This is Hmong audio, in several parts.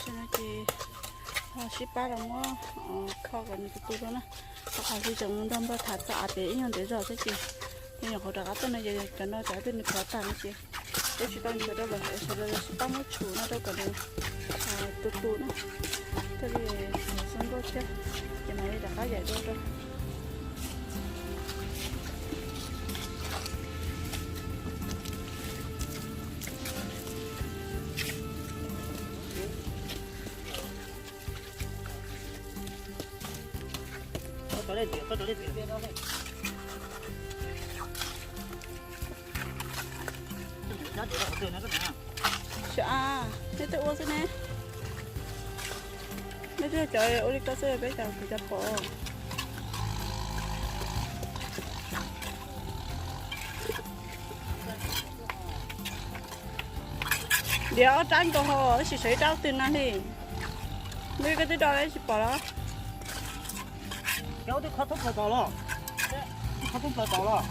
No ces ho sib pab los muab kho kom nws tu tu rau na. Ho qhov tsis tseem mus nrog npawg tham txog av pem ib nyuag ntev zog thiab ces, ces nyuam qhuav rov qab tuaj no ces cov no cov twg nws khov tag no ces peb tsis tau nchuav rau lawm, sawv daws sib pab muab tshum no rau kom nws tu tu na. Thiaj li xub nkauj thiab, ces mam li rov qab yaim dua rau. Xyov, nej twb ua xwb ne. Nej twb cov ua li ko xwb peb cov kuv cov pom. Diav ob rab nkaus ho tab sis tshuav ib rab twg na li. Muaj ib koj twb do tsis pom los. Cov twb kho thoob plaws tod los. Kho thoob plaws tod los.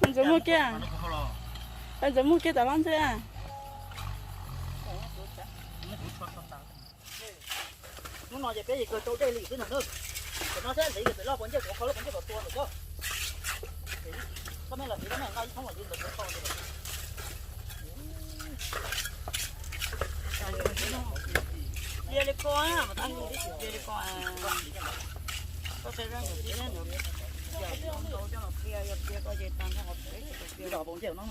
Ntxuav muag kiag, ntxuav muag kiag tom lab ntxwb. Hnub no ces peb yeej kawg rau dej li xwb no na. Tam no thiab ntev pem loj puas ncej, kuv kho lub puas ncej kom tua ntawm koj. Koj me los tiv, koj me nqa ib thoob los tiv ntawm kuv kho ntawd. Cia li koj, mas tab sis cia li koj. Koj saib zab ntawm tib zab ntawd, yog ntau coj los qhia, yog qhia koj ces tag nrho qhov pem ib tsis tau qhia. Puas ncej no.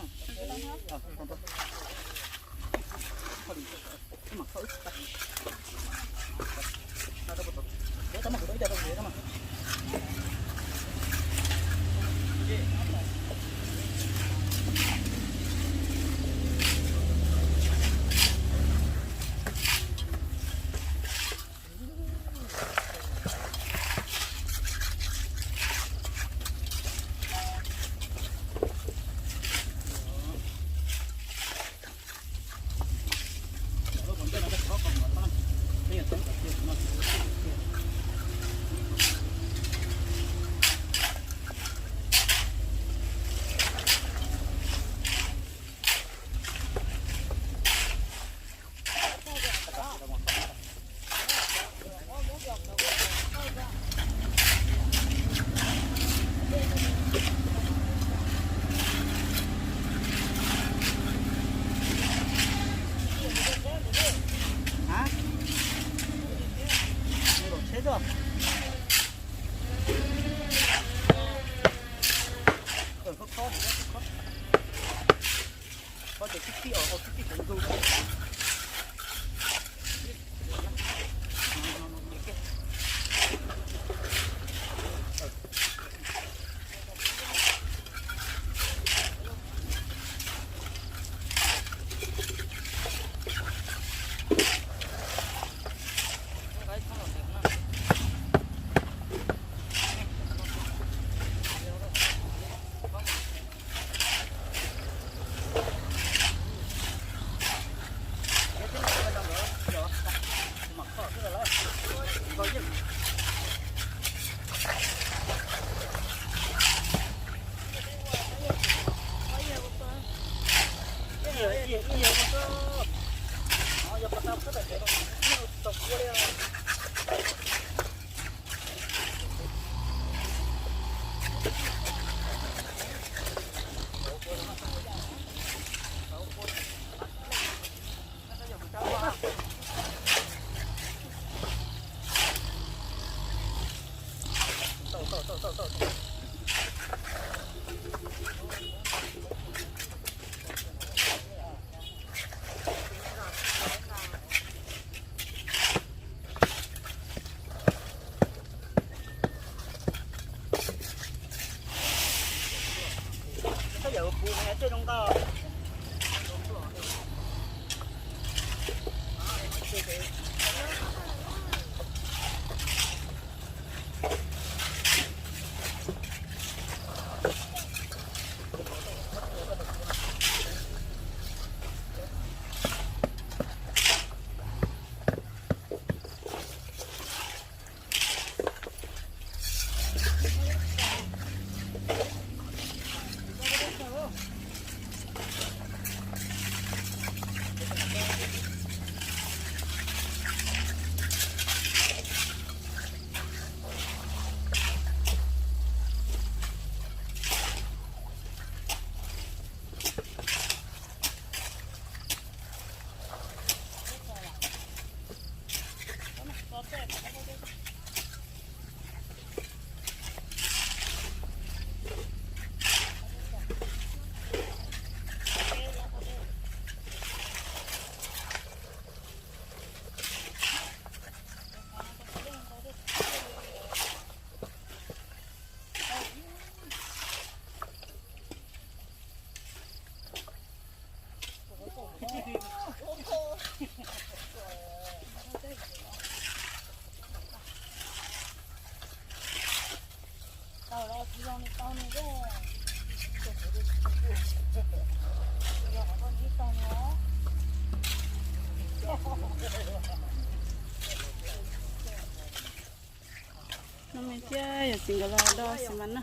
Nub me thiab yog txiv nkawd los do xi mas na.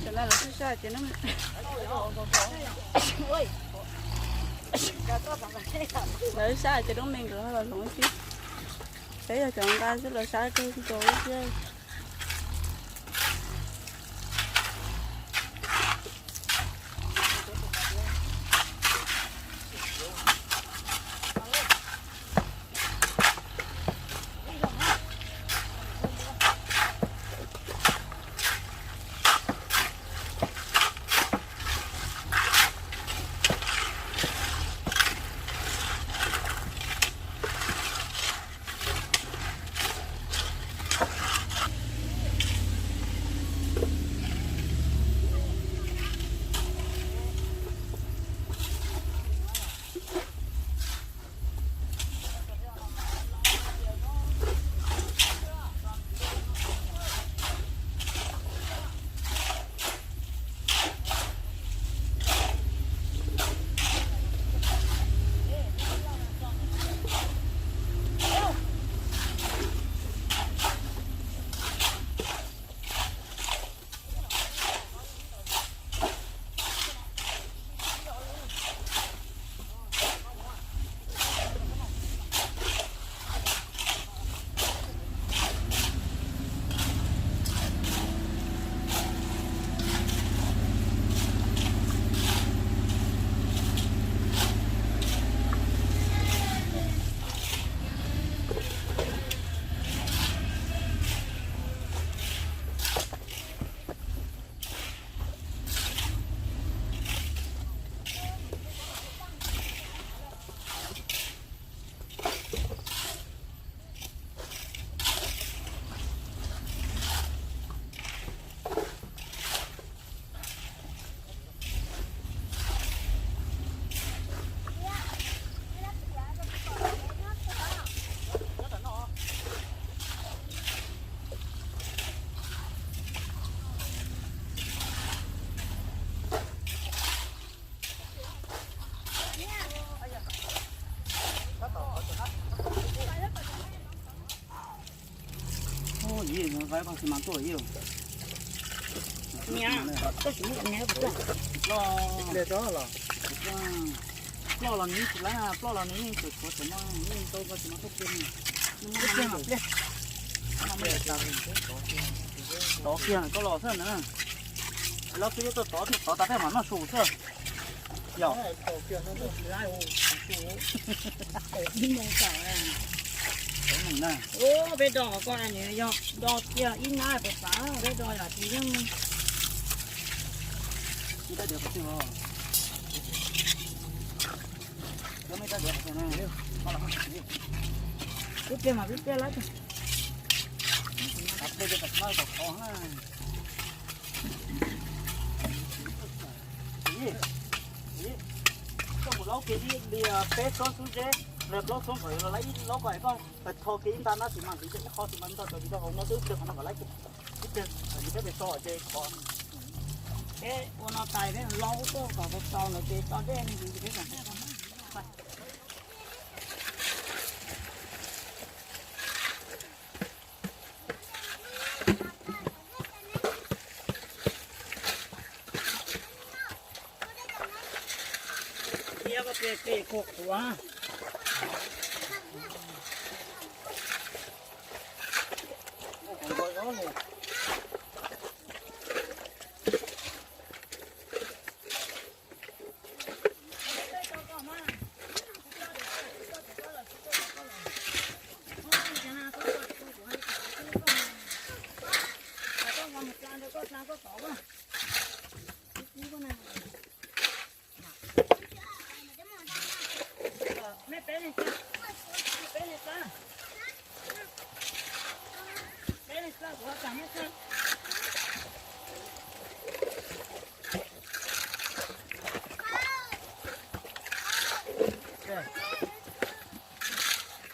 Cov no lawv sab sab ces nub, lawv sab ces nub me nkawd los hloov ib tib. Peb yog cov nqa xwb los sab kawg nkaus ib tib. Ib, koj xi mas tuaj ib. Tab sis ib, los, los, Ploj los nws yeej tsis laib, ploj los nws yeej tseem tshuav tseem no, nws yeej tau ko tsis no tuaj kiag. Tov kiag koj los xwb na. Los xwb tuaj tov, tov tas peb mam noj su xwb. Yog. Peb do ko nws yog do kiag ib nab pes xav, peb do yam tsis yeej. Wb pliag mas wb pliag lawm. Koj mus laub kiag ib li peb tsob xub zeb, plaub tsob kom los laib ib laub ko es koj tho kiag ib nta nab tis mas ntxiv, ib qho tis mas nto cov tis rau hauv no xwb, pliag qhov no kom laib ib pliag, ib pliag peb so ces qhov peb ua no tais peb laub tuaj kom tau ntawd ces tso dej ntxiv ces peb kam. Tiab koj pliag pem kuv quav.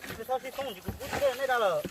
Tsis txhob sib thoob, kuv pub dej nej da lawm.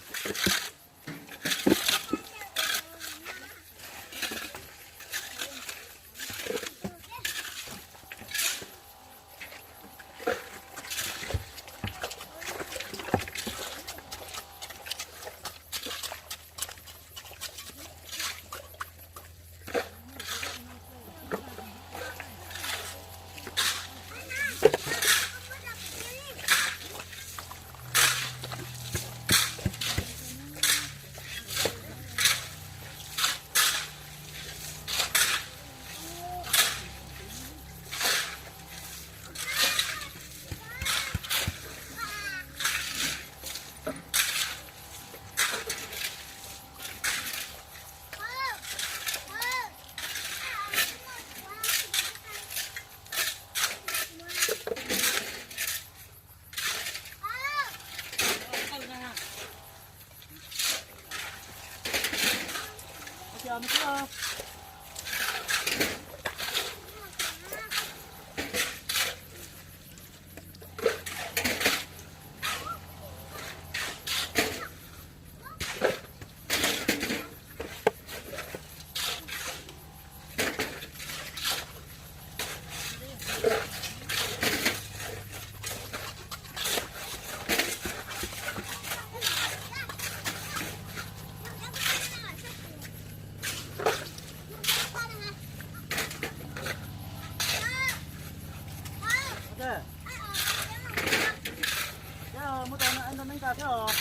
Muab tau no, no me nqa thiab os.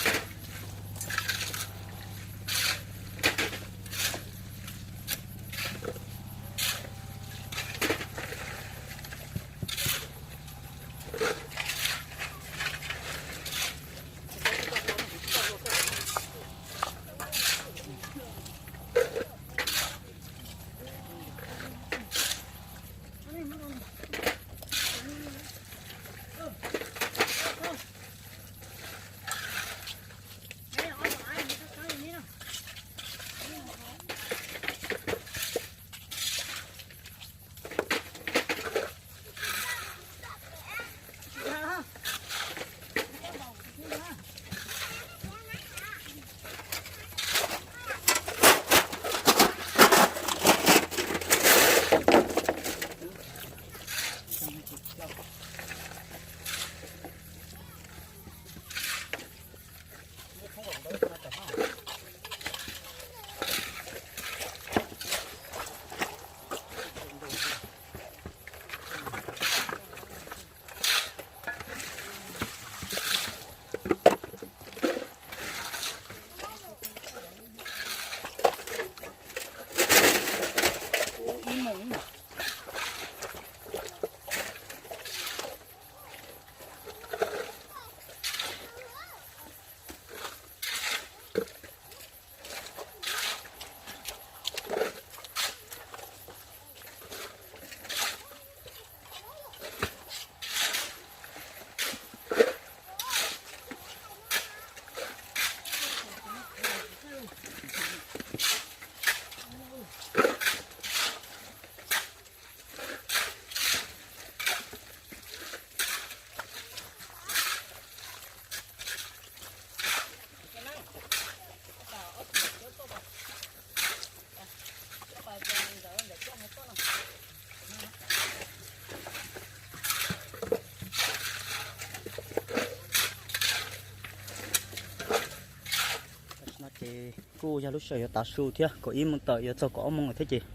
Kuj yog lub sij hawm yuav tav su thiab, kaum ib moos tawm yuav txog kaum ob moos lawm thiab ces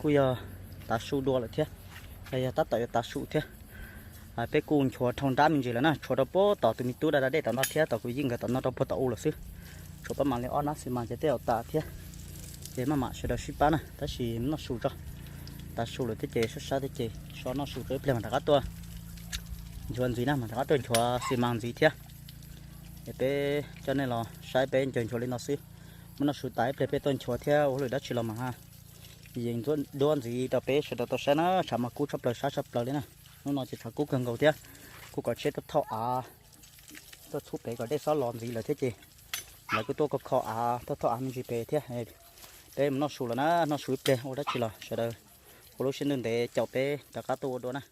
kuj yog tav su dua lawm thiab, los yog tab tom yuav tav su thiab. Peb kuj nchuav dhau nrab me ntsis lawm na, tshuav rau puag tom tus me tub da da dej tom no thiab tom kuv yeej nkawd tom no rau puag tom u lawm xwb. Tshuav pab mam li ob nab xis mas ces tej zaum tas thiab. Ces maj mam sawv daws sib pab na, tab sis noj su tso. Tav su lawm thiab ces sab sab thiab ces so noj su rau ib pliag mam rov qab tuaj nchuav ntxiv na, mam rov qab tuaj nchuav xis mas ntxiv thiab. Es peb coj nej los saib peb ncaws nchuav li no xwb. Muab noj su tas ib pliag peb tuaj nchuav thiab ua hauj lwm dab tsi los mas ha. Yeej ntxuav duab ntxiv rau peb sawv daws tau saib na, tshav mas kub tshaj plaws sab tshaj plaws li na. Hnub no ces tshav kub kawg nkaus thiab. Kuj kom tsheb tuaj thauj av, tuaj txhub pem kom dej txhob los ntxiv lawm thiab ces lawv kuj tuaj kho kho av, tuaj thauj av me ntsis pem thiab. Peb mus noj su lawm na, noj su ib pliag ua dab tsi los sawv daws ua lub siab ntuj ntev caum peb rov qab tuaj ua dua na.